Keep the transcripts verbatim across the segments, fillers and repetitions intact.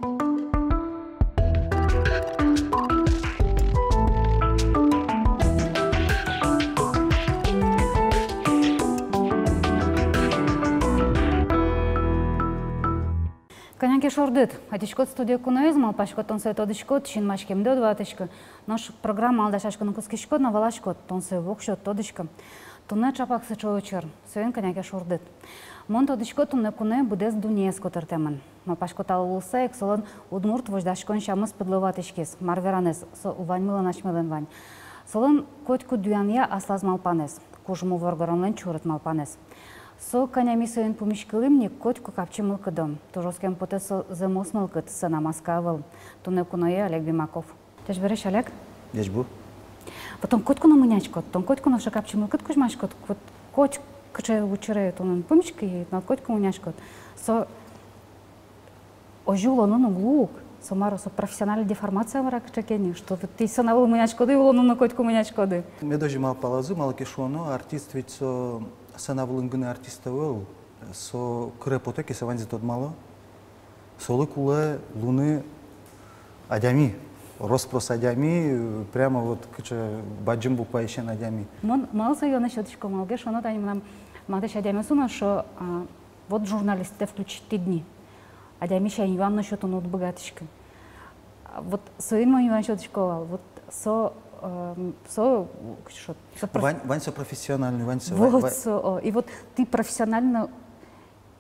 Кӧня ке шордыт. Ӧтиськод студие куноез, малпаськод, тон сое тодӥськод, синмаськемдэ уд ватӥськы. Нош программалы дасяськыны кутскиськод но валаськод, тон сое воксё уд тодӥськы. Туннэ чапак сыӵе учыр, соин кӧня ке шордыт. Мон тодӥсько, туннэ куное быдэс дуннеез котыртэмын. Малпасько, та лулса ик солэн удмурт возьдаськон сямыз пыдлы ватӥськиз, мар веранэз, со ваньмылэн асьмелэн вань. Солэн котьку дунъянъя аслаз малпанэз, кужмо воргоронлэн чурыт малпанэз. Со, кӧня ми соин пумиськылӥм ни, котьку капчи мылкыдо. Туж оскем потэ, со зэмос мылкыд, сцена маска ӧвӧл. Туннэ куное Олег Бимаков. Ӟечбуресь, Олег. Ӟечбур. Вот тон котьку но мыняськод, тон котьку но сыӵе капчи мылкыд кузьмаськод, вот коть кыӵе учыре тонэн пумиськы, но котьку мыняськод. Со озьы улонын уг луы ук, со мар-о, со профессиональной деформация мар-а кыӵе ке ни, что вот тӥ сцена вылын мыняськоды, улонын но котьку мыняськоды. Мед озьы малпалозы, малы ке шуоно, артист ведь со сцена вылын гинэ артист ӧвӧл, со кыре потэ ке, со ваньзэ тодмало. Солы кулэ луыны адями, рос-прос адями, прямо вот кыӵе бадӟым букваысен адями. Мон малы со юанэз сётӥсько, малы ке шуоно, тани мынам матысь адямиос но шуо, а, вот журналистэ включить тӥд ни. Адями сямен юан но сётыны уд быгатӥськы. А вот соин мон юан сётӥсько вал, вот со, эм, со, кыӵе шуод, со проф- Вань, вань со профессиональный, вань со, вот вань, вань со, о, и вот тӥ профессионально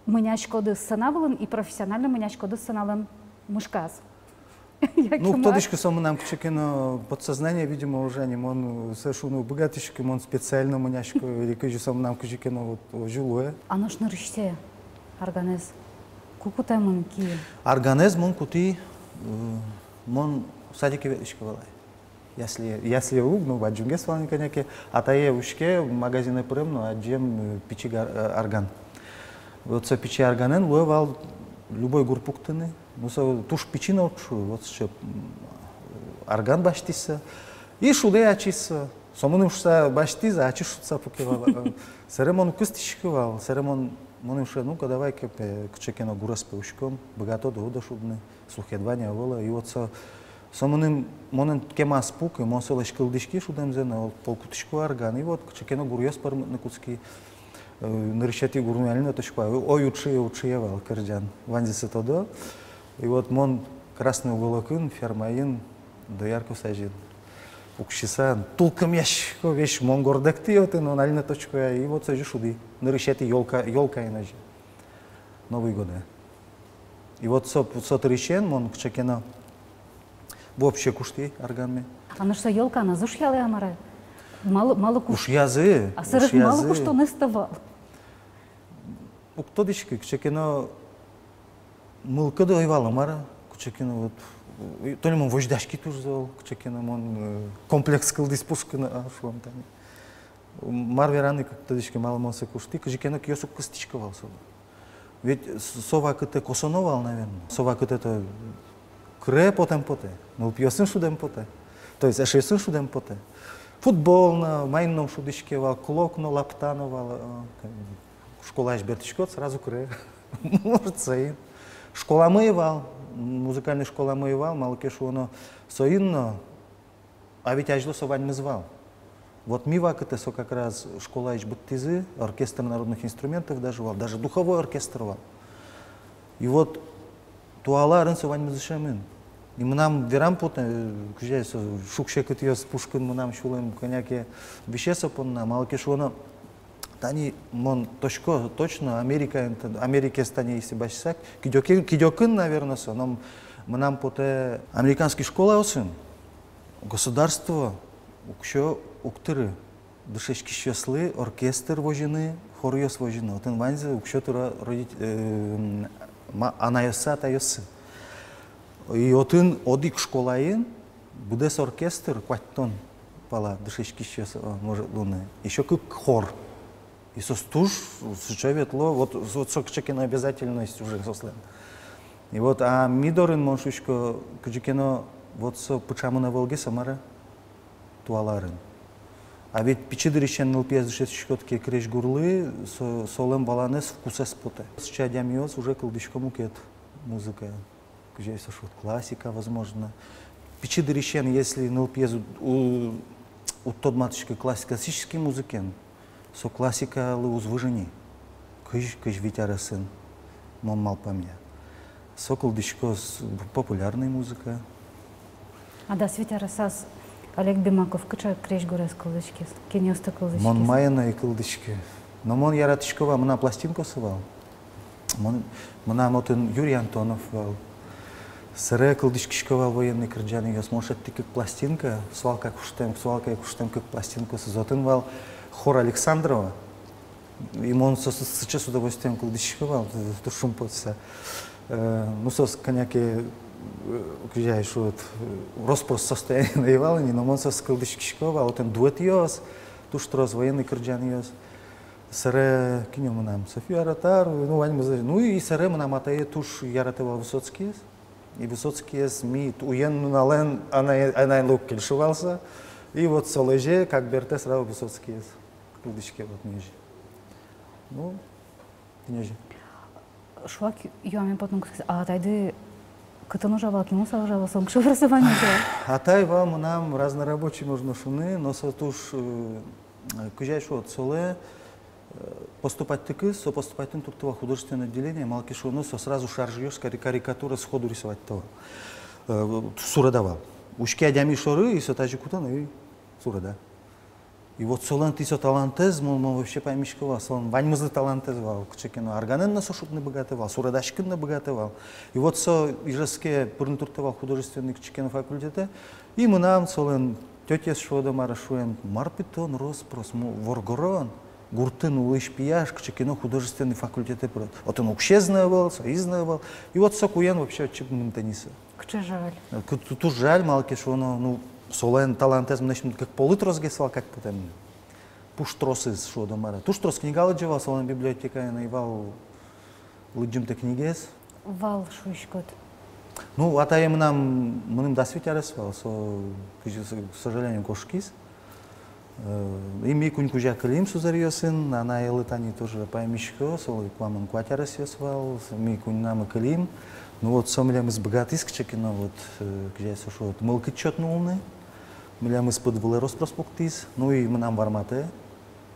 мыняськоды сцена вылын и профессионально мыняськоды сценалэн мышказ. Ну, уг тодӥськы, со мынам кыӵе ке но подсознание, видимо, уже ни, мон сое шуыны уг быгатӥськы, мон специально мынясько, или кызьы со мынам кыӵе ке но вот озьы луэ. А нош нырысьсэ арганэз ку кутэмын, кие? Арганэз мон кутӥ, э, мон садике ветлӥсько вал ай. Яслие, яслие уг, ну, бадӟымгес вал ни кӧня ке. Атае учке, магазинэ пырем но адӟем, э, пичи гар-, э, арган. Вот со пичи арганэн луэ вал любой гур пуктыны. Ну, со туж пичи но уд шуы, вот сыӵе, м, арган басьтӥз со. И шудэ ачиз со. Со мыным шуса басьтӥз, а ачиз шудса пуке вал. Собере мон кыстӥсько вал, собере мон, мыным шуэ: ну-ка, давай-ка, пе, кыӵе ке но гурез, пе, учком, быгатод-а, уд-а шудыны, слухед вань-а, ӧвӧл-а. И вот со, со мыным, монэн кема ӧз пук, и мон солэсь кылзӥськи шудэмзэ но, пол кутӥсько арган, и вот кыӵе ке но гуръёс пӧрмытыны кутски. Э, нырысетӥ гурме али но тодӥсько, ой, учые, учые вал кырӟан, ваньзэ сое тодо. И вот мон «Красный уголокын», «Фермаын», «Дояркаос азьын» уксиса, тулкымъясько, весь мон гордэктӥ отын, но али но тодӥсько ай, и вот сое озьы шудӥ. Нырысетӥ ёлка, ёлкаын озьы, Новый годэ. И вот со, со дырысен мон кыӵе ке но вообще куштӥ арганме. А нош со ёлкаын ӧз ушъялэ-а, мар-а? Малы, малы куш-, ушъязы, а сэрен малы ушъязы. Куштонэз тӥ вал? Уг тодӥськы, кыӵе ке но мылкыд ӧй вал-а, мар-а, кыӵе ке но вот, и то ли мон возьдаськи туж зол, кыӵе ке но мон, э, комплекс кылдӥз пушкын, а, шуом тани. Мар вераны, уг тодӥськы, малы мон сое куштӥ, кызьы ке но киос уг кыстӥськы вал солы. Ведь с-, со вакытэ косоно вал, наверно. Со вакытэ то кыре потэм потэ, нылпиосын шудэм потэ. То есть эшъёсын шудэм потэ. Футбол но, маин но шудӥське вал, клок но, лапта но вал, э, школаысь бертӥськод, сразу кыре. Может, соин. Школамы ӧй вал, музыкальной школамы ӧй вал, малы ке шуоно, соин но, а ведь азьло со ваньмыз вал. Вот ми вакытэ со как раз школаысь быдтӥзы, оркестр народных инструментов даже вал, даже духовой оркестр вал. И вот туала арын со ваньмыз ышемын. И мынам верам потэ, э, кызьы со шуг-секытъёс пушкын мынам сюлэм кӧня ке висе со понна, малы ке шуоно, тани мон тодӥсько точно, Америкаын, Америкаез тани если басьтсак, кыдёкын, кыдёкын, наверно, со, но мынам потэ, американский школаосын государство уксё уг тыры дышетскисьёслы оркестр возьыны, хоръёс возьыны. Отын ваньзы уксё тыро родит-, э, м, ма-, анайёссы, атайёссы. И отын одӥг школаын быдэс оркестр, куатьтон пала дышетскисьёс, э, может луыны. Ещё кык хор. И соос туж сыӵе ветло, вот, вот со кыӵе ке но обязательность уже соослэн. И вот, а ми дорын, мон шуисько, кыӵе ке но, вот со пыӵамын ӧвӧл ке со, мар-а, туала арын. А ведь пичи дырысен нылпиез дышетскиськод ке крезьгурлы, со-, солэн валанэз, вкусэз потэ. Сыӵе адямиос уже кылзӥсько мукет музыкаен. Кызьы со шуод, классика, возможно. Пичи дырысен, если нылпиез у-, у-, уд тодматӥськы классической музыкен, со классикалы уз выжы ни. Кызь, кызь вить аресын, мон малпамъя. Со кылзӥськоз популярной музыка. А дас вить аресаз Олег Бимаков кыӵе крезьгурез кылзӥськиз? Кинъёсты кылзӥськиз? Мон маин но ӧй кылзӥськы. Но мон яратӥсько вал, мынам пластинкаосы вал. Мон, мынам отын Юрий Антонов вал. Сэре кылзӥськисько вал военной кырӟанъёс. Мон шедьтӥ кык пластинка, свалка куштэм, свалкае куштэм кык пластинкаосыз. Отын вал хор Александрова. И мон соосыз сыӵе с удовольствием кылзӥсько вал, туж шумпотыса. Э, ну, соос кӧня ке, э, кызьы шуод, э, рос-прос состояниын ӧй вал ини, но мон соосыз кылзӥськисько вал, отын дуэтъёс, туж трос военной кырӟанъёс. Сэре кин о мынам, София Ротару, ну, ваньмыз, ну, и сэре мынам атае туж яратэ вал Высоцкийез. И Высоцкийез ми уен-нуналэн анай-, анаенлы уг кельшы вал со. И вот солэзе, как бертэ, сразу Высоцкийез кылзӥське, вот, нош. Ну, нош. Шуак юаме потон кутскиз, а атайды кытын ужа вал, кин луыса ужа вал, солэн кыӵе образованиез вал? Атай вал мынам разнорабочий, можно шуыны, но со туж, э, кызьы шуод, солы, э, поступать тыкыз, со поступать тыны туртты вал художественное отделение, малы ке шуоно, со сразу шаржъёс, кари-, карикатура сходу рисовать тыны вал. Э, суреда вал. Учке адями шоры, и со тазьы кутэ но, и суреда. И вот солэн тӥни со талантэз, мон, мон вообще паймисько вал, солэн ваньмызлы талантэз вал, кыӵе ке но арганэн но со шудыны быгатэ вал, суредаськыны но быгатэ вал. И вот со Ижевске пырыны туртэ вал художественный кыӵе ке но факультетэ. И мынам солэн тётяез шуод-а, мар-а, шуэм, мар пе тон рос-прос, мо-, воргорон, гуртын улӥсь пияш, кыӵе ке но художественный факультетэ пырод. Отын уксёез но ӧвӧл, соиз но ӧвӧл. И вот со куен вообще отчы мынтэ ни со. Кыӵе жаль. Э, ку-, ту-, туж жаль, малы ке шуоно, ну, солэн талантэз мынэсьтым кык полы тросгес вал кадь потэмын. Пуштросыз шуод-а, мар-а. Туж трос книга лыдӟе вал, солэн библиотекаын ӧй вал лыдӟымтэ книгаез. Вал, шуиськод. Ну, атае мынам, мыным дас вить арес вал, со, кызьы со, к сожалению, кошкиз. Э, и ми куинь кузя кылим сузэръёсын, анайлы тани тоже паймисько, солы куамын куать аресъёс вал, с-, ми куиньнамы кылим. Ну вот, со милемыз быгатӥз кыӵе ке но, вот, э, кызьы со шуод, мылкыд сётыны улыны, милемыз пыд вылэ рос-прос пуктӥз, ну и мынам варматэ,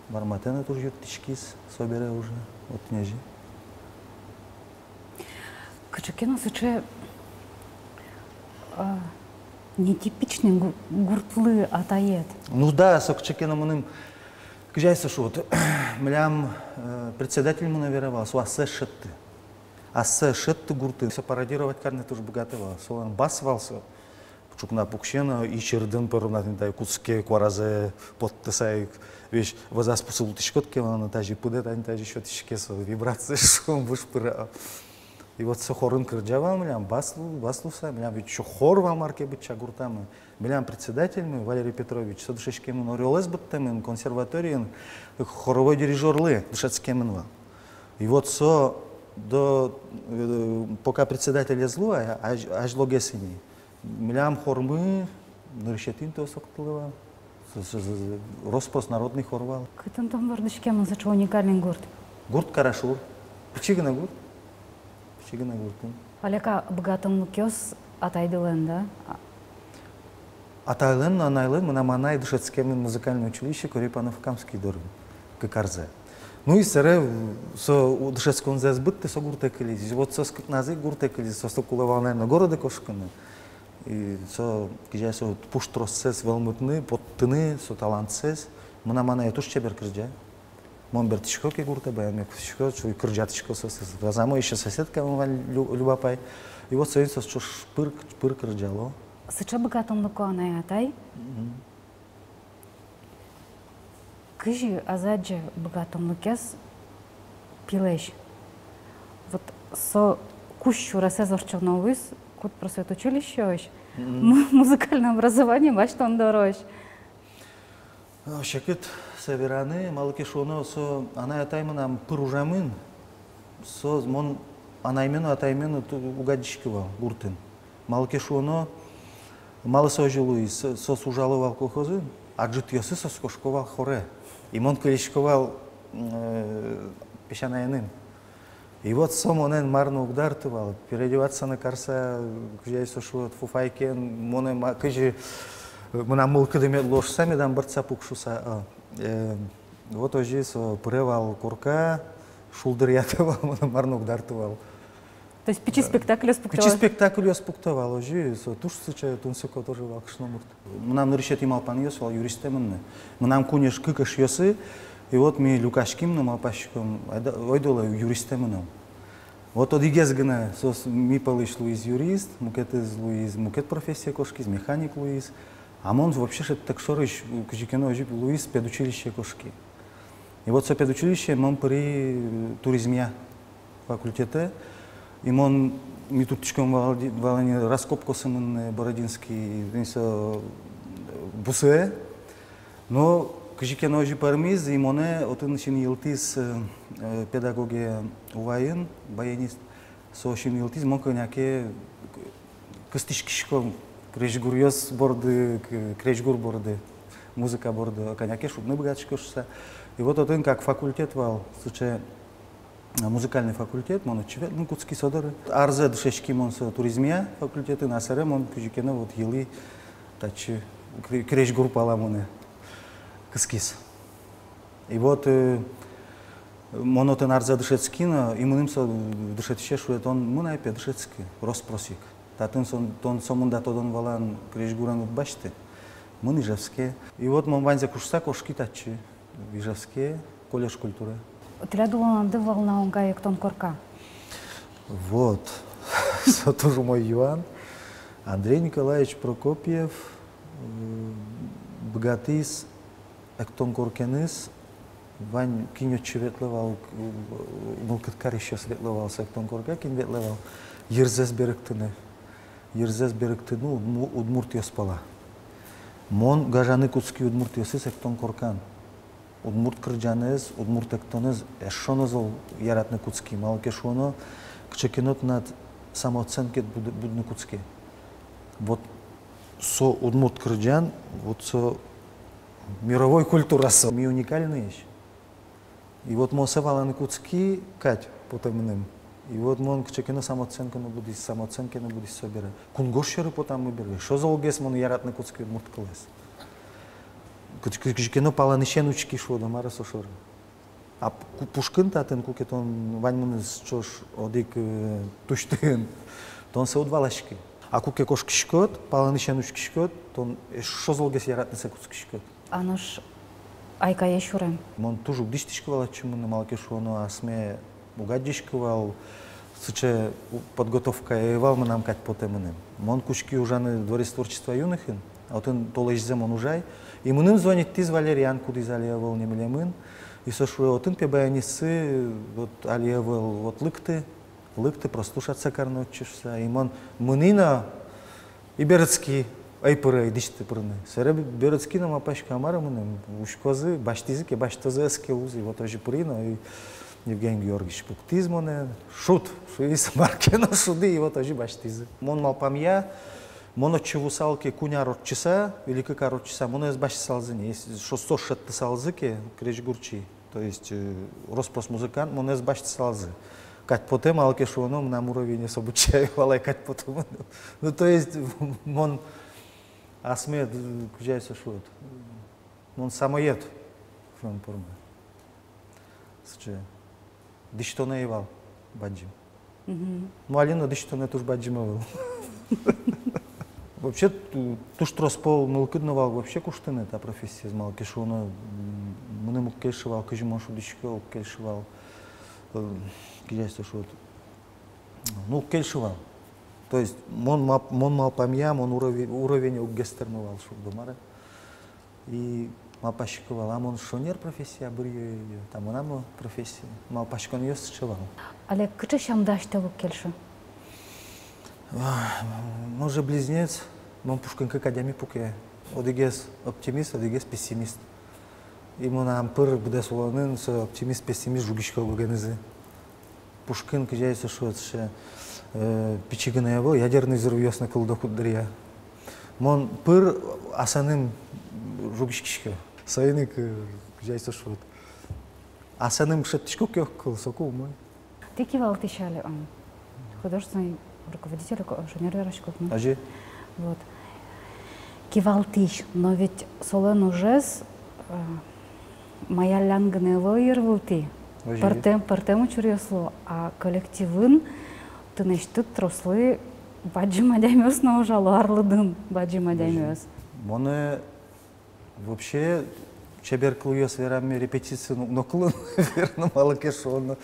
варматэ но туж юрттӥськиз собере уже, вот, нош. Кыӵе ке но сыӵе, а, нетипичный гу-, гуртлы атаед. Ну да, со кыӵе ке но мыным, кызьы со шуод, милям, э, председательмы но верало вал, со ассэ шедьты. Ассэ шедьты гуртын. Со пародировать карыны туж быгатэ вал. Солэн бас вал со. Ӵукна пуксе но, и чердын пӧрмытыны тае кутске, куаразэ поттыса ик. Весь вӧзаз пусылтӥськод ке, вал но тазьы пыдэ, тани тазьы сётӥське со, вибрация, шуом, выж пыра. И вот со хорын кырӟа вал милям, бас лу-, бас луыса, милям ведь ещё хор вал мар ке быдӟа гуртамы. Милям председательмы, Валерий Петрович, со дышетскемын, Орёлэз быдтэмын, консерваториын хоровой дирижёрлы дышетскемын вал. И вот со до, э, пока председатель ӧз луы, а, азь-, азьлогес ини. Милям хормы нырысетӥ интыос октылэ вал. С-, с-, с-, рос-прос народный хор вал. Кытын тон вордӥськемын, сыӵе уникальный гурт? Гурт Карашур. Пичи гинэ гурт. Пичи гинэ гуртын. Олег, а быгатонлыкъёс атайдылэн, да? А- Атайлэн но, анайлэн, мынам анай дышетскемын музыкальное училище Корепанов-Камский дорын, кык арзэ. Ну и сэре со у-, дышетсконзэ ӧз быдты, со гуртэ кылиз. И вот соос кыкназы гуртэ кылизы, соослы кулэ вал, наверно, городэ кошкыны. И со, кызьы со пуштроссэс вӧлмытыны, поттыны со талантсэс. Мынам анае туж чебер кырӟа. Мон бертӥсько ке гуртэ, баянме кутӥсько, ӵуж кырӟатӥсько соосыз. Вазь-а, мон ещё соседкамы вань, Лю-, Люба апай. И вот соин соос ӵош пыр, пыр кырӟало. Сыӵе быгатонлыко анай-атай. Мгм. Кызьы ӧз адӟе быгатонлыкез пилэсь? Вот со кузь сюресэз ортчоно луиз культпросветучилищеозь, мгм, му-, музыкальное образование басьтон дорозь. О, секыт сое вераны, малы ке шуоно, со анай-атай мынам пыр ужамын, со, мон анайме но, атайме но ту-, уг адӟиськы вал гуртын. Малы ке шуоно, малы со озьы луиз, со-, соос ужало вал колхозын, а ӝытъёсы соос кошко вал хоре. И мон кылисько вал, э, песянаеным. И вот со монэн мар но уг дырты вал, переодеваться но карыса, кызьы ай со шуод, фуфайкаен, монэ ма-, кызьы, э, мынам мылкыды мед луоз шуса, медам бӧрдыса пукы шуса, а. Э, вот озьы со пыре вал корка, шулдыръятэ вал, монэ мар но уг дырты вал. То есть пичи спектакльёс пукто? Пичи спектакльёс пукто вал, озьы, со туж сыӵе тунсыко тоже вал кышномурт. Мынам нырысетӥ малпанъёс вал юристэ мыныны. Мынам куинь эш-, кык эшъёсы, и вот ми люкаським но малпаськом, айда, ойдолэ юристэ мыном. Вот одӥгез гинэ соос ми пӧлысь луиз юрист, мукетыз луиз, мукет профессие кошкиз, механик луиз. А мон вообще шӧдтэк шорысь, кызьы ке но озьы луиз, педучилище кошки. И вот со педучилище мон пыри, э, туризмъя факультетэ. И мон, ми турттӥськом вал-, вал ини раскопкаосы мыныны, э, Бородинский, тӥни со, э, бусые. Но кызьы ке но озьы пӧрмиз, и монэ отын синйылтӥз, э, э, педагогия уваын, баянист. Со синйылтӥз, мон кӧня ке кыстӥськисько крезьгуръёс борды, к-, крезьгур борды, музыка борды, кӧня ке шудыны быгатӥсько шуса. И вот отын как факультет вал, сыӵе, а, музыкальный факультет, мон отчы ветлыны кутски со доры. Арзэ дышетски мон со туризмъя факультетын, а сэре мон кызьы ке но вот йылӥ татчы, кре-, крезьгур пала монэ кыскиз. И вот, э, мон отын арзэ дышетски но, и мыным со дышетӥсе шуэ: «Тон мын ай, пе, дышетскы, рос-прос ик. Татын со, тон сомында тодон-валан крезьгурен уд басьты. Мын Ижевске». И вот мон ваньзэ кушса кошки татчы, Ижевске, колледж культуры. Тӥляд улонады вал на огай эктон корка? Вот. Со туж умой юан. Андрей Николаевич Прокопьев, э, быгатӥз эктон коркеныз, вань, кин отчы ветлэ вал, к-, мылкыд карисьёс ветлэ вал со эктон корка, кин ветлэ вал йырзэс берыктыны, йырзэс берыктыны удму-, удмуртъёс пала. Мон гажаны кутски удмуртъёсыз эктон коркан. Удмурт кырӟанэз, удмурт эктонэз эшшо но зол яратыны кутски, малы ке шуоно, кыӵе ке но тынад самооценкаед буд-, будыны кутске. Вот со удмурт кырӟан, вот со мировой культура со, ми уникальноесь. И вот мон сое валаны кутски кадь потэ мыным. И вот мон кыӵе ке но самооценка но будӥз, самооценка но будӥз собере. Кунгож сьӧры потамы бере, эшшо золгес мон яратыны кутски удмурт кылэз. Кыӵе, кыӵе ке но паланысен учки шуод-а, мар-а со шоры. А п-, ку-, Пушкын татын, куке тон ваньмыныз ӵош одӥг, э, тусьтыын, тон сое уд валаськы. А куке кошкиськод, паланысен учкиськод, тон эшшо золгес яратыны сое кутскиськод. А нош «Айкае» сюрем? Мон туж уг дӥсьтӥськы вал отчы мыныны, малы ке шуоно, асме уг адӟиськы вал, сыӵе у-, подготовкае ӧй вал мынам кадь потэ мыным. Мон кутски ужаны Дворец творчества юнохын, отын толэзьзэ мон ужай. И мыным звонитӥз Валериан, кудӥз али ӧвӧл ни милемын. И со шуэ: «Отын, пе, баянистсы, вот, али ӧвӧл, вот, лыкты, лыкты прослушаться карны отчы», — шуса. И мон мыни но, и берытски, ӧй пыры, ӧй дӥсьты пырыны. Сэре берытски но, малпасько, а мар-а мыным, учкозы, басьтӥзы ке, басьтозы, ӧз ке, уз. И вот озьы пыри но, и Евгений Георгиевич пуктӥз монэ, шуд, шуиз, мар ке но шуды, и вот озьы басьтӥзы. Мон малпамъя, мон отчы вуысал ке куинь ар ортчыса, или кык ар ортчыса, монэ ӧз басьтысалзы ни, если со, соос шедьтысалзы ке, крезьгурчи. То есть, э, рос-прос музыкант, монэ ӧз басьтысалзы. Кадь потэ, малы ке шуоно, мынам уровенье со быдӟа ӧй вал ай, кадь потэ мыным. Ну, то есть, мон асме, э, кызьы ай со шуод, мон самоед, шуом пӧрме. Сыӵе дӥсьтонэ ӧй вал бадӟым. Мгм. Ну, али но дӥсьтонэ туж бадӟым ӧвӧл. Вообще, ту-, туж трос пол мылкыд но вал вообще куштыны та профессиез, малы ке шуоно, м, мыным уг кельшы вал, кызьы мон шудӥсько, уг кельшы вал, э, кызьы ай со шуод, ну, уг кельшы вал. То есть мон мал-, мон малпамъя, мон урове-, уровенье уггес тырмы вал, шуод-а, мар-а. И малпасько вал, а мон шонер профессия быръё-а, та мынам-а профессия. Малпаськонъёс сыӵе вал. Олег, кыӵе сямды асьтэлы уг кельшы? Ах, мон же близнец, мон пушкын кык адями пуке. Одӥгез оптимист, одӥгез пессимист. И мынам пыр быдэс улонын со оптимист, пессимист жугисько ог-огенызы. Пушкын, кызьы ай со шуод, сыӵе, э, пичи гинэ ӧвӧл, ядерный взрывъёс но кылдо куддыръя. Мон пыр асэным жугиськисько. Соин ик, э, кызьы ай со шуод, асэным шедьтӥсько ке ог кыл, соку умой. Тӥ кивалтӥсь али, а, художественный руководитель, ко-, шонер вераськод, ну. Озьы. Вот. Кивалтӥсь, но ведь солэн ужез, э, маяллян гинэ ӧвӧл йырвылтӥ. Озьы. Пӧртэм, пӧртэм учыръёс луо, а коллективын тынэсьтыд трослы бадӟым адямиос но ужало, арлыдын бадӟым адямиос. Озьы. Монэ вообще, чебер кылъёс вераме репетициын уг но кылы, наверно, малы ке шуоно.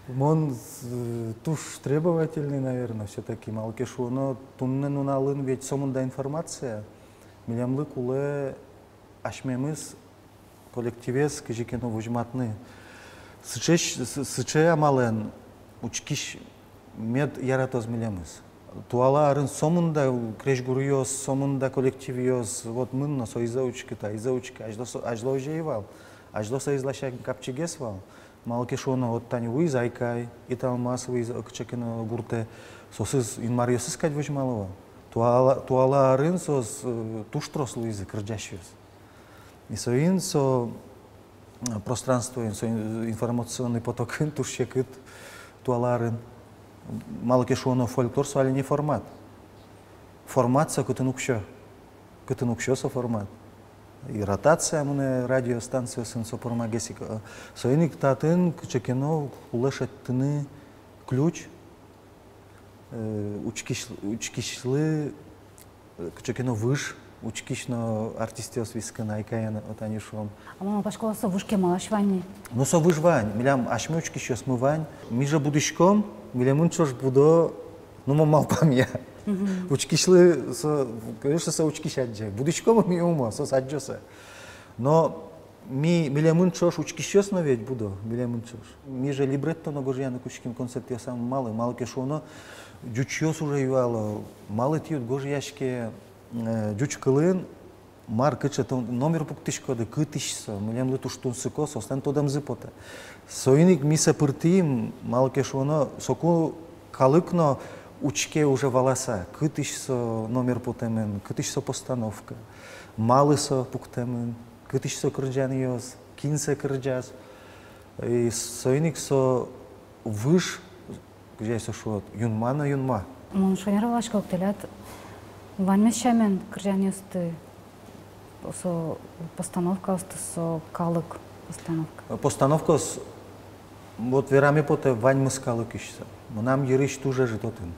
Мон, э, туж требовательный, наверно, всё-таки, малы ке шуоно, туннэ нуналын ведь сомында информация, милемлы кулэ асьмемыз коллективез кызьы ке но возьматыны. Сыӵе, сь-, сы-, сыӵе амалэн учкись мед яратоз милемыз. Туала арын сомында крезьгуръёс, сомында коллективъёс, вот мын но, соизэ учкы, таизэ учкы, азьло со-, азьло озьы ӧй вал. Азьло соиз ласянь капчигес вал. Малы ке шуоно, вот тани вуиз «Айкай», «Италмас» вуиз, э, кыӵе ке но гуртэ, соосыз инмаръёсыз кадь возьмало вал. Туала, туала арын соос, э, туж трос луизы кырӟасьёс. И соин со, э, пространствоын, со ин-, информационный потокын туж секыт туала арын. Малы ке шуоно, фольклор со али не формат. Формат со, кытын уксё. Кытын уксё, со формат. И ротация мынэ радиостанциосын, со пӧрмагес ик, э, соин ик татын кыӵе ке но кулэ шедьтыны ключ, э, учкись-, учкисьлы, э, кыӵе ке но выж, учкись но артистъёс вискын, «Айкайын», вот тани шуом. А мон малпасько, со выж кемалась вань ни. Ну, со выж вань, милям асьме учкисьёсмы вань. Ми же будӥськом, милемын ӵош будо, ну, мон малпамъя. Мгм. Учкисьлы со, конечно, со учкись адӟе. Будӥськом ми умой, соос адӟо сое. Но ми, милемын ӵош учкисьёс но ведь будо, милемын ӵош. Ми же либретто но гожъяны кутским концертъёсамы, малы, малы ке шуоно, ӟучъёс уже юало, малы тӥ уд гожъяське, э, ӟуч кылын, мар, кыӵе тон номер пуктӥськоды, кытысь со, милемлы туж тунсыко, соослэн тодэмзы потэ. Соин ик ми сое пыртӥм, малы ке шуоно, соку калык но учке уже валаса, кытысь со номер потэмын, кытысь со постановка, малы со пуктэмын, кытысь со кырӟанъёс, кин сое кырӟаз. И соин ик со выж, кызьы ай со шуод, юнма но юнма. Мон шонер валасько ук, тӥляд ваньмыз сямен кырӟанъёсты, со постановкаосты, со калык постановка. Постановкаос, вот вераме потэ, ваньмыз калыкысь со. Мынам йырысь туж ӧжыт отын.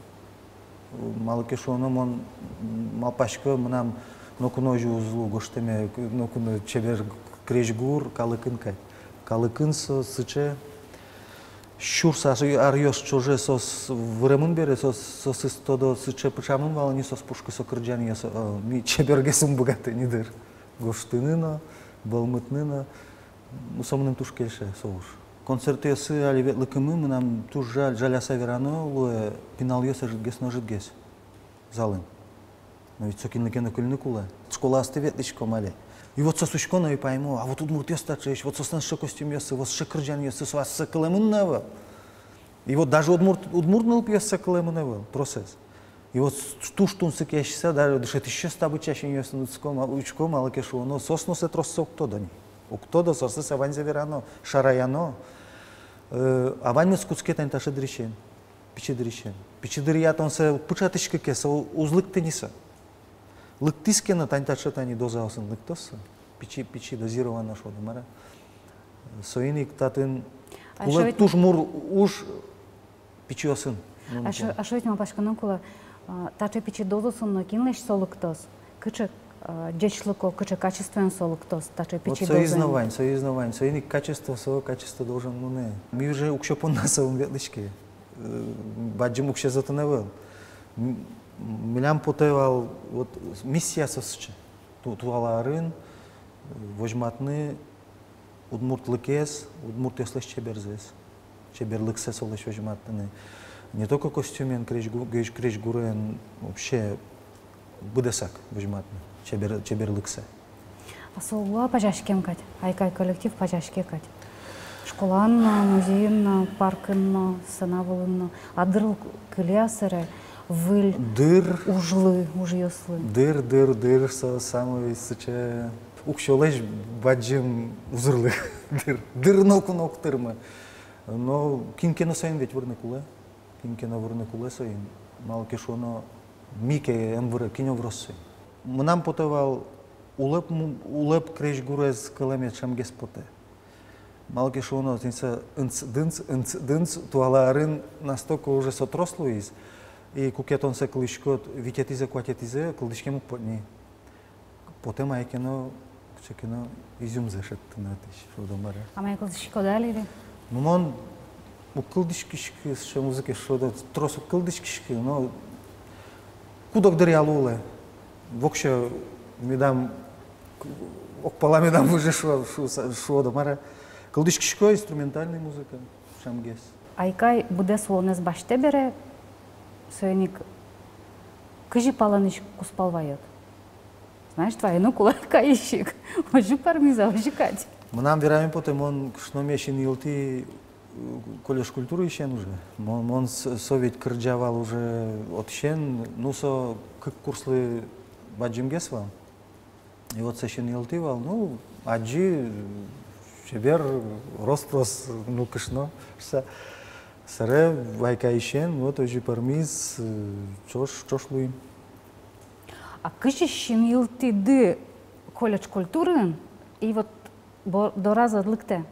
Малы ке шуоно, мон малпасько, мынам ноку но озьы уз лу гожтэме, ноку но чебер крезьгур калыкын кадь. Калыкын со сыӵе сюрс ар-, аръёс ӵоже соос выремын бере, соос, соосыз тодо сыӵе пыӵамын вал ини соос пушкы со кырӟанъёс, э, ми чебергес ум быгатэ ни дыр гожтыны но, вӧлмытыны но. Ну, со мыным туж кельше, со уж. Концертъёсы али ветлыкымы, мынам туж жаль, жаляса верано луэ, пиналъёс ӧжытгес но ӧжытгес залын. Но ведь со кинлы ке но кыльыны кулэ. Школаосты ветлӥськом али. И вот соос учко но и паймо, а вот удмуртъёс таӵеесь, вот соослэн сыӵе костюмъёссы, вот сыӵе кырӟанъёссы, со ассэ кылэмын но ӧвӧл. И вот даже удмурт, удмурт нылпиоссэ кылэмын ӧвӧл, тросэз. И вот с-, туж тунсыкъяськыса, даже дышетӥсьёс та быдӟа синъёсын учко, ма-, учко, малы ке шуоно, соос но сое троссэ уг тодо ни. Уг тодо, соослы сое ваньзэ верано, шараяно. Э, а ваньмыз кутске тани таӵе дырысен, пичи дырысен. Пичи дыръя тон сое пыӵатӥськод ке, со уз лыкты ни со. Лыктӥз ке но, тани таӵе тани дозаосын лыктоз со. Пичи, пичи дозированно шуод-а, мар-а. Соин ик татын кулэ туж мур уж пичиосын. А шо-, а шо ведь малпаськыны кулэ, а, таӵе пичи дозаосын но кинлэсь со лыктоз? Кыӵе, а, ӟечлыко, кыӵе качествоен со лыктоз, таӵе пичи дозаен? Вот соиз но вань, соиз но вань. Соин ик качество, со качество должен мынэ. Ми уже уксё понна сое ум ветлӥське. Э, бадӟым уксёез отын ӧвӧл. М-, милям потэ вал, вот, миссия со сыӵе. Ту-, туала арын, э, возьматыны удмуртлыкез, удмуртъёслэсь чеберзэс, чеберлыксэ солэсь возьматыны. Не только костюмен, крезьгу-, крезь-, крезьгурен, вообще быдэсак возьматыны чебер-, чеберлыксэ. А со уг луы-а пазяськем кадь, «Айкай» коллектив пазяське кадь? Школаын но, музейын но, паркын но, сцена вылын но. А дыр кыле-а сэре выль ужлы, ужъёслы? Дыр, дыр, дыр, со самой сыӵе уксёлэсь бадӟым узырлык. Дыр, дыр ноку но уг тырмы. Но кин ке но соин ведь вырыны кулэ. Кин ке но вырыны кулэ соин. Малы ке шуоно, ми ке ӧм выры, кин о вырос соин. Мынам потэ вал, улэп му-, улэп крезьгурез кылэмед ӵемгес потэ. Малы ке шуоно, тӥни со ынц-дынц, ынц-дынц, туала арын настолько уже со трос луиз. И куке тон сое кылӥськод витетӥзэ, куатетӥзэ, кылзӥськем уг поты ни. Потэ мае ке но, кыӵе ке но изюмзэ шедьтыны отысь, шуод-а, мар-а. А мае кылзӥськод али? Ну, мон уг кылзӥськиськы сыӵе музыкаез, шуод-а, трос уг кылзӥськиськы, но куд-ог дыръя луылэ. Воксё медам, огпала медам выжы, шуо-, шуо-, шуод-а, мар-а. Кылзӥськисько инструментальной музыка, ӵемгес. Айкай быдэс улонэз басьтэ бере, соин ик кызьы палэнысь кузпал ваёд? Значит, ваёно кулэ Айкайысь ик. Озьы пӧрмиз-а, озьы кадь? Мынам вераме потэ, мон кышномес синйылтӥ, э, колледж культурыысен уже. Мон, мон с-, со ведь кырӟа вал уже отысен, ну, со кык курслы бадӟымгес вал. И вот со синйылтӥ вал, ну, адӟи, чебер, рос-прос, ну, кышно, шуса. Собере Айкайысен, вот, озьы пӧрмиз, э, ӵош, ӵош луим. А кызьы синйылтӥды колледж культураын, и вот бо-, дораз ӧд лыктэ?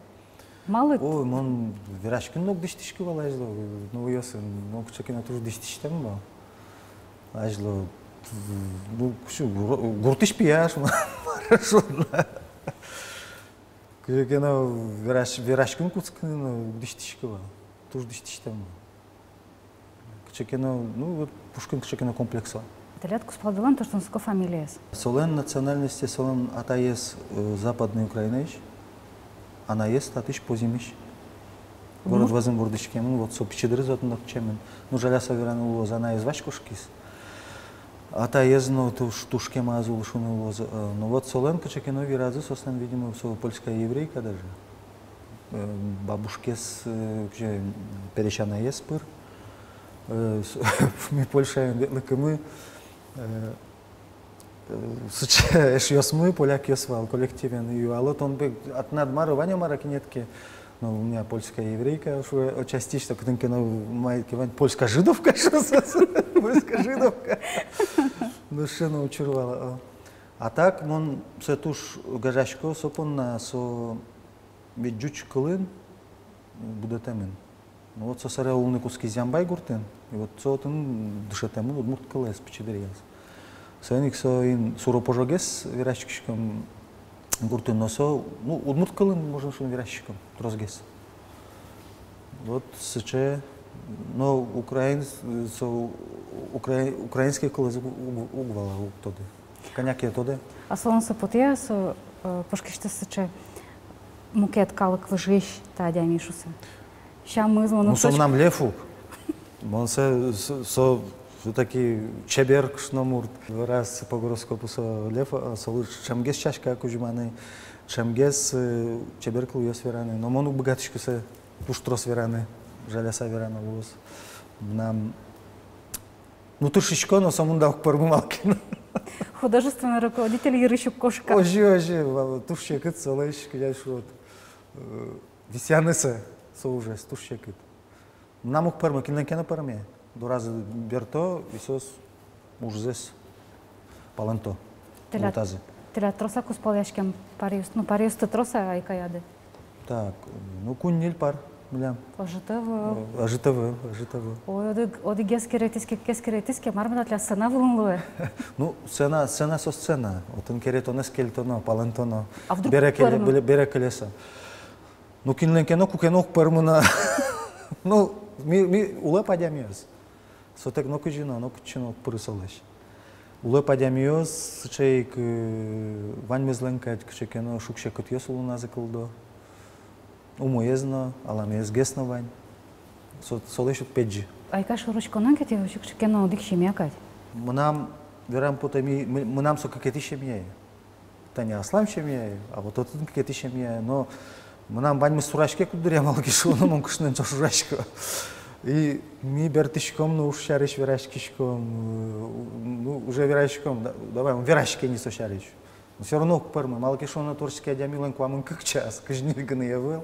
Малы? Ой, мон вераськыны но уг дӥсьтӥськы вал азьло, ну, нылъёсын, но кыӵе ке но туж дӥсьтӥсьтэм вал. Азьло, ну, кыӵе, гур-, гуртысь пияш, мар-а шуод-а. Кыӵе ке но верась-, вераськыны кутскыны но уг дӥсьтӥськы вал. Туж дӥсьтӥсьтэм вал. Кыӵе ке но, ну, вот пушкын кыӵе ке но комплекс вал. Тӥляд кузпалдылэн туж тунсыко фамилиез. Солэн национальностез, солэн атаез, э, Западной Украинаысь, анаез татысь, Позимысь. Город вӧзын вордӥськемын, вот со пичи дырыз отын ортчемын. Ну, жаляса вераны луоз, анаез вазь кошкиз. Атаез но туж, туж кема ӧз улы, шуыны луоз, э, ну, вот солэн кыӵе ке но виразы, соослэн, видимо, со польская еврейка даже. Э, бабушкаез, э, кызьы, пересь анаез пыр. Э, с-, ми Польшаын ветлыкымы, э, э, сыӵе эшъёсмы, полякъёс вал коллективен, юало: тон пе, а тынад мар-о, вань-а мар-а кинъёсыд? Ну, у меня польская еврейка, шуо, отчасти, что кытын ке но мае ке вань, польская жидовка, шуо соос, польская жидовка. Ну, сыӵе но учыр вал, о. А так, мон сое туж гажасько со понна, со ведь ӟуч кылын будэтэмын. Ну вот, со собере улыны кутскиз Ямбай гуртын, и вот со отын дышетэмын удмурт кылэз пичи дыръяз. Соин ик соин суро-пожогес вераськиськом гуртын, но со, ну, удмурт кылын, можно шуыны, вераськиськом тросгес. Вот сыӵе, но украин, со укра-, украинской кылэз уг, уг, уг вала, уг тоды. Кӧня ке тодэ. А солэн со потэ-а, со, э, пушкысьтыз сыӵе: мукет калык выжыысь та адями, шуса? Сямыз, мон... Ну, со мынам лев ук. Мон со, со, со всё-таки чебер кышномурт. Раз по гороскопу со лев, а солы ӵемгес сяська кузьманы, ӵемгес, э, чебер кылъёс вераны. Но мон уг быгатӥськы сое туж трос вераны, жаляса вераны луоз. Мынам Ну, тыршисько, но сомында уг пӧрмы, малы ке но. Художественный руководитель йырысь уг кошка. Озьы, озьы, ва-, туж секыт солэсь, кызьы шуод, э, висъяны сое, со ужез туж секыт. Мынам уг пӧрмы, кинлэн ке но пӧрме. Доразы берто, и соос ужзэс палэнто. Тӥляд, гуртазы. Тӥляд трос-а кузпалъяськем паръёс, ну, паръёсты трос-а Айкаяды? Так, ну, куинь-ньыль пар милям. Ӧжыт ӧвӧл. Ӧжыт ӧвӧл, ӧжыт ӧвӧл. Ой, одӥг, одӥгез керетӥз ке, кыкез керетӥз ке, мар меда тӥляд сцена вылын луэ? Ну, сцена, сцена со сцена. Отын керетонэз кельтоно, палэнтоно. А вдруг бере келе-, пӧрмы? Бере, бере келе со. Ну, кинлэн ке но, куке но уг пӧрмы на. Ну, ми, ми улэп адямиос. Сотэк нокызьы но, нокытчы но уг пыры солэсь. Улэп адямиос сыӵе ик, э, ваньмызлэн кадь кыӵе ке но шуг-секытъёс улоназы кылдо. Умоез но, аламаезгес но вань. Со-, солэсь уг пегӟы. Айкай шоры учконо ке, тӥ вообще кыӵе ке но одӥг семья кадь. Мынам, верам потэ, ми-, мы-, мынам со кыкетӥ семьяе. Тани аслам семьяе, а вот отын кыкетӥ семьяе. Но мынам ваньмыз сураське куддыръя, малы ке шуоно, мон кышноен ӵош ужасько. И ми бертӥськом но уж сярысь вераськиськом, э, ну, уже вераськиськом, да, давай, ум вераське ни со сярысь. Но всё равно уг пӧрмы, малы ке шуоно, творческий адямилэн куамын кык час, кызь ньыль гинэ ӧвӧл.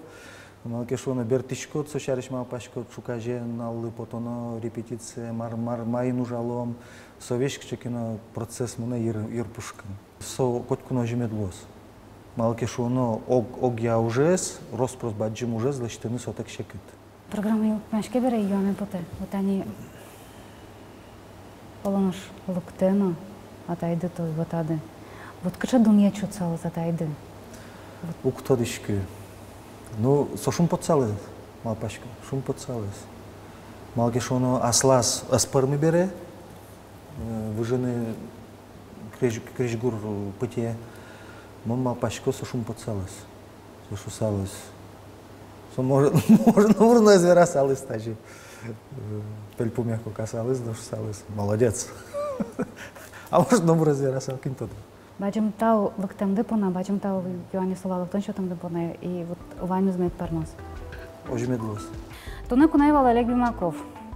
Малы ке шуоно, бертӥськод, со сярысь малпаськод, ӵуказе нуналлы потоно, репетиция, мар, мар, маин ужалом, со весь кыӵе ке но процесс мынэ йыр, йыр пушкын. Со котьку но озьы мед луоз. Малы ке шуоно, ог-, огъя ужез, рос-прос бадӟым ужез лэсьтыны сотэк секыт. Программа йылпумъяське бере, юаме потэ. Вот тани Оло нош лыктэ но, атайды тол ватады. Вот кыӵе дунъет сётсалыз атайды? Уг тодӥськы. Ну, со шумпотсалыз, малпасько, шумпотсалыз. Малы ке шуоно, аслаз ӧз пӧрмы бере, э, выжыны крезь-, крезьгур пытьые. Мон малпасько, со шумпотсалыз. Со шусалыз. Со, может, может, номыр но ӧз верасалыз тазьы. Э, пельпумъя кокасалыз но шусалыз: «Молодец». А может, номыр ӧз верасал, кин тодэ. Бадӟым тау лыктэмды понна, бадӟым тау юанъёс улалыктон сётэмды понна, и вот ваньмыз мед пӧрмоз. Озьы мед луоз. Туннэ куное вал Олег Бимаков.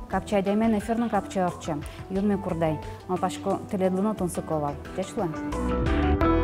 Капчи адямиен эфир но капчи ортче. Юнме курдай. Малпасько, тӥледлы но тунсыко вал. Ӟеч луэ.